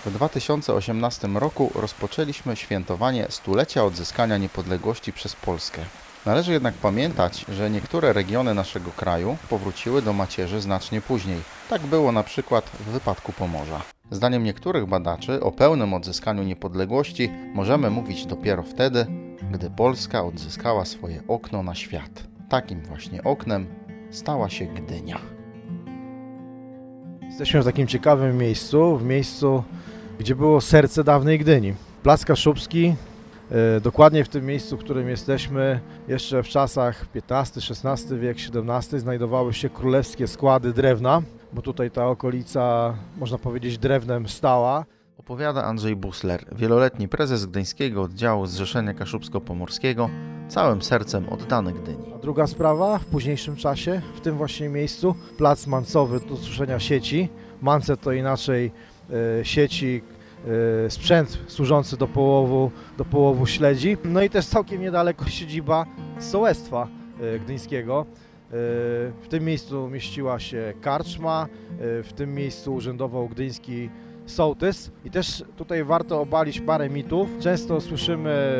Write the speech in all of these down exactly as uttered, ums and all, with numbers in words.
W dwa tysiące osiemnastym roku rozpoczęliśmy świętowanie stulecia odzyskania niepodległości przez Polskę. Należy jednak pamiętać, że niektóre regiony naszego kraju powróciły do macierzy znacznie później. Tak było na przykład w wypadku Pomorza. Zdaniem niektórych badaczy o pełnym odzyskaniu niepodległości możemy mówić dopiero wtedy, gdy Polska odzyskała swoje okno na świat. Takim właśnie oknem stała się Gdynia. Jesteśmy w takim ciekawym miejscu, w miejscu, gdzie było serce dawnej Gdyni. Plac Kaszubski, e, dokładnie w tym miejscu, w którym jesteśmy, jeszcze w czasach piętnasty, szesnasty wiek, siedemnasty, znajdowały się królewskie składy drewna, bo tutaj ta okolica, można powiedzieć, drewnem stała. Opowiada Andrzej Busler, wieloletni prezes gdyńskiego oddziału Zrzeszenia Kaszubsko-Pomorskiego, całym sercem oddany Gdyni. A druga sprawa, w późniejszym czasie, w tym właśnie miejscu, plac mancowy do suszenia sieci. Mance to inaczej, e, sieci, e, sprzęt służący do połowu, do połowu śledzi. No i też całkiem niedaleko siedziba sołectwa, e, gdyńskiego. E, w tym miejscu mieściła się karczma, e, w tym miejscu urzędował gdyński sołtys. I też tutaj warto obalić parę mitów. Często słyszymy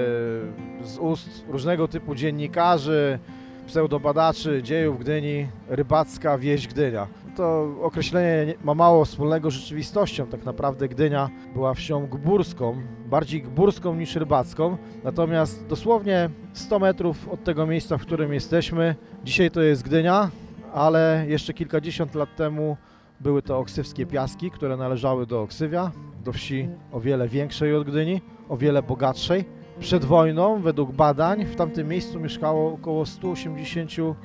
z ust różnego typu dziennikarzy, pseudobadaczy dziejów Gdyni: rybacka wieś Gdynia. To określenie nie, ma mało wspólnego z rzeczywistością. Tak naprawdę Gdynia była wsią gbùrską, bardziej gbùrską niż rybacką. Natomiast dosłownie sto metrów od tego miejsca, w którym jesteśmy, dzisiaj to jest Gdynia, ale jeszcze kilkadziesiąt lat temu były to Oksywskie Piaski, które należały do Oksywia, do wsi o wiele większej od Gdyni, o wiele bogatszej. Przed wojną, według badań, w tamtym miejscu mieszkało około stu osiemdziesięciu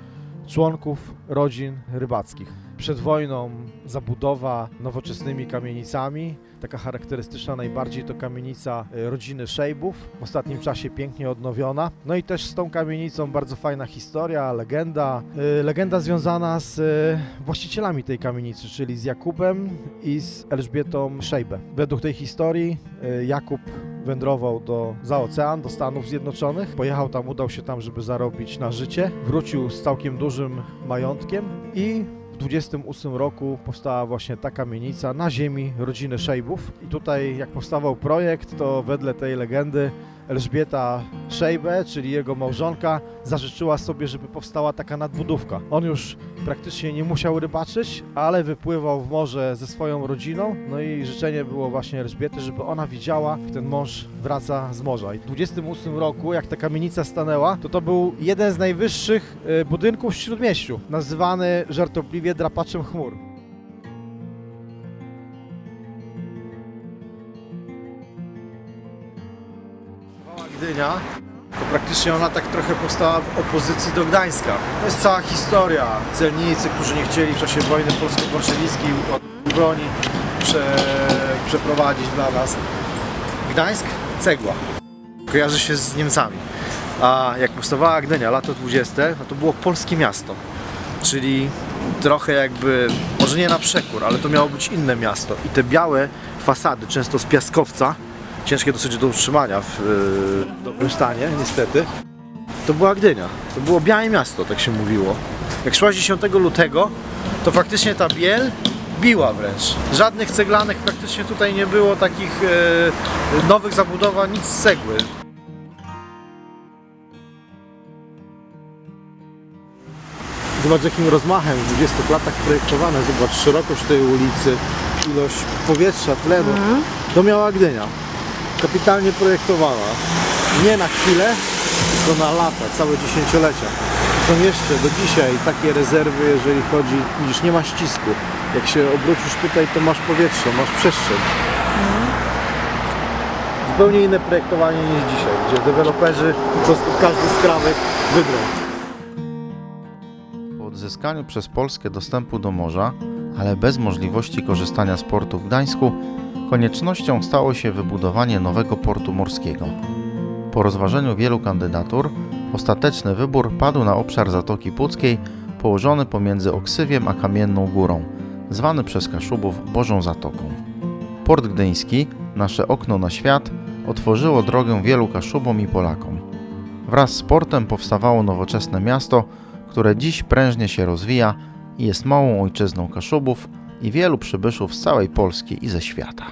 członków rodzin rybackich. Przed wojną zabudowa nowoczesnymi kamienicami. Taka charakterystyczna najbardziej to kamienica, e, rodziny Szejbów, w ostatnim czasie pięknie odnowiona. No i też z tą kamienicą bardzo fajna historia, legenda. E, legenda związana z, e, właścicielami tej kamienicy, czyli z Jakubem i z Elżbietą Szejbę. Według tej historii, e, Jakub wędrował do, za ocean, do Stanów Zjednoczonych. Pojechał tam, udał się tam, żeby zarobić na życie. Wrócił z całkiem dużym majątkiem i w dwudziestym ósmym roku powstała właśnie ta kamienica na ziemi rodziny Szejbów. I tutaj, jak powstawał projekt, to wedle tej legendy Elżbieta Szejbę, czyli jego małżonka, zażyczyła sobie, żeby powstała taka nadbudówka. On już praktycznie nie musiał rybaczyć, ale wypływał w morze ze swoją rodziną. No i życzenie było właśnie Elżbiety, żeby ona widziała, jak ten mąż wraca z morza. I w dwudziestym ósmym roku, jak ta kamienica stanęła, to to był jeden z najwyższych, e, budynków w Śródmieściu, nazywany żartobliwie drapaczem chmur. Gdynia, to praktycznie ona tak trochę powstała w opozycji do Gdańska. To jest cała historia. Celnicy, którzy nie chcieli w czasie wojny polsko-bolszewickiej broni prze-, przeprowadzić dla nas. Gdańsk, cegła. Kojarzy się z Niemcami. A jak powstawała Gdynia, lata dwudzieste, no to było polskie miasto. Czyli trochę jakby, może nie na przekór, ale to miało być inne miasto. I te białe fasady, często z piaskowca, ciężkie dosyć do utrzymania w, e, dobrym stanie, niestety. To była Gdynia. To było białe miasto, tak się mówiło. Jak szłaś dziesiątego lutego, to faktycznie ta biel biła wręcz. Żadnych ceglanek praktycznie tutaj nie było, takich, e, nowych zabudowań, nic z cegły. Zobacz, jakim rozmachem w dwudziestu latach projektowane. Zobacz szerokość tej ulicy, ilość powietrza, tlenu. Mhm. To miała Gdynia. Kapitalnie projektowana. Nie na chwilę, tylko na lata, całe dziesięciolecia. Są jeszcze do dzisiaj takie rezerwy, jeżeli chodzi, widzisz, nie ma ścisku. Jak się obrócisz tutaj, to masz powietrze, masz przestrzeń. Mhm. Zupełnie inne projektowanie niż dzisiaj, gdzie deweloperzy po prostu każdy skrawek wybrał. Po odzyskaniu przez Polskę dostępu do morza, ale bez możliwości korzystania z portu w Gdańsku, koniecznością stało się wybudowanie nowego portu morskiego. Po rozważeniu wielu kandydatur ostateczny wybór padł na obszar Zatoki Puckiej, położony pomiędzy Oksywiem a Kamienną Górą, zwany przez Kaszubów Bożą Zatoką. Port gdyński, nasze okno na świat, otworzyło drogę wielu Kaszubom i Polakom. Wraz z portem powstawało nowoczesne miasto, które dziś prężnie się rozwija i jest małą ojczyzną Kaszubów i wielu przybyszów z całej Polski i ze świata.